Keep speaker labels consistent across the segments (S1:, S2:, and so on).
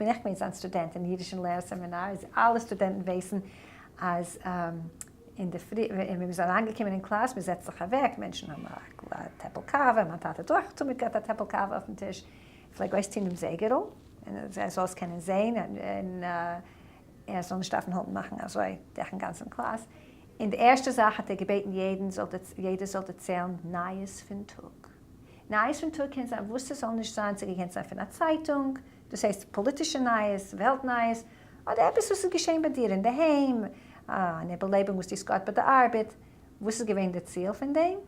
S1: בין איך געווען זיין סטודענט אין אידישן לערער סעמינאר, איז אלע סטודענטן ווייסן אז אין די פרי ווען מ'איז אריינגעקומען אין קלאס, מ'זעצט זיך אוועק, מענטשן האבן א טעפל קאווע, מיין טאטע האט אויך תמיד געהאט א טעפל קאווע אויפן טיש, פלעג אויסטון דעם זייגערל, און ער זאל עס קענען זען, און ער זאל נישט דארפן האלטן מאכן אזוי דורכן גאנצן קלאס. און די ערשטע זאך האט ער געבעטן יעדן זאל יעדער זאל דערציילן נייעס פון טאג. נייעס פון טאג קען זיין וואס ס'זאל נישט זיין, ס'געקענט זיין פון א צייטונג, דאס הייסט פאליטישע נייעס, וועלט נייעס, אדער עפעס וואס איז געשען ביי דיר אינדערהיים, אן איבערלעבונג וואס דו האסט געהאט ביי די ארבעט. וואס איז געווען די ציל פון דעם?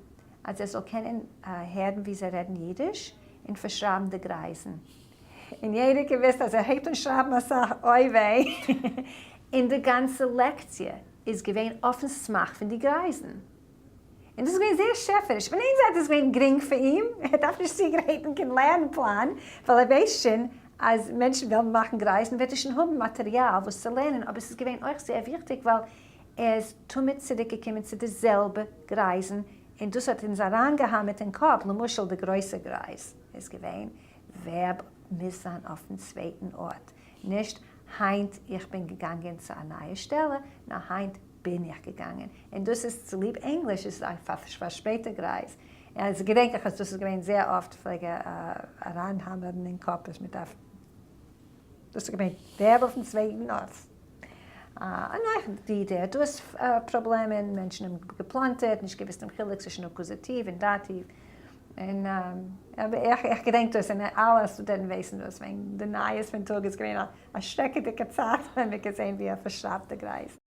S1: אז ער זאל קענען הערן ווי זיי רעדן אידיש און פארשרייבן די גרייזן. און יעדער האט געוואוסט אז ער הייבט אן שרייבן אסאך אוי וויי, און די גאנצע לעקציע איז געווען אויפן סמך פון די גרייזן. און דאס איז געווען זייער שעפעריש, פון איין זייט איז געווען גרינג פאר אים, ער דארף נישט צוגרייטן קיין לערן פלאן, ווייל ער ווייסט שוין אז מענטשן וועלן מאכן גרייזן וועט ער שוין האבן מאטעריאל וואס צו לערנען, אבער עס איז געווען אויך זייער וויכטיג ווייל ער איז תמיד צוריק געקומען צו די זעלבע גרייזן, און דאס האט אונז אריינגעהאמערט אין קאפ, למשל די גרויסע גרייז איז געווען, ווערב מוז זיין אויפן צווייטן ארט, נישט היינט איך בין געגאנגען צו א נייע שטעלע, נאר היינט בין איך געגאנגען, און דאס איז צוליב ענגליש איז א פארשפעטע גרייז, און געדענק איך אז דאס איז געווען זייער אפט פלעג ער אריינהאמערן אין קאפ אז מען דארף, דאס איז געווען ווערב אויפן צווייטן ארט. און אויך די די דאס פראבלעמען, מענטשן האבן געפלאנטערט, נישט געוויסט דעם חילוק צווישן אקוזאטיוו און דאטיוו, און אבער איך געדענק דאס און אלע סטודענטן ווייסן דאס, וועגן די נייעס פון טאג איז געווען א שרעקעדיגע צייט ווען מ'האט געזען ווי ער פארשרייבט די גרייזן.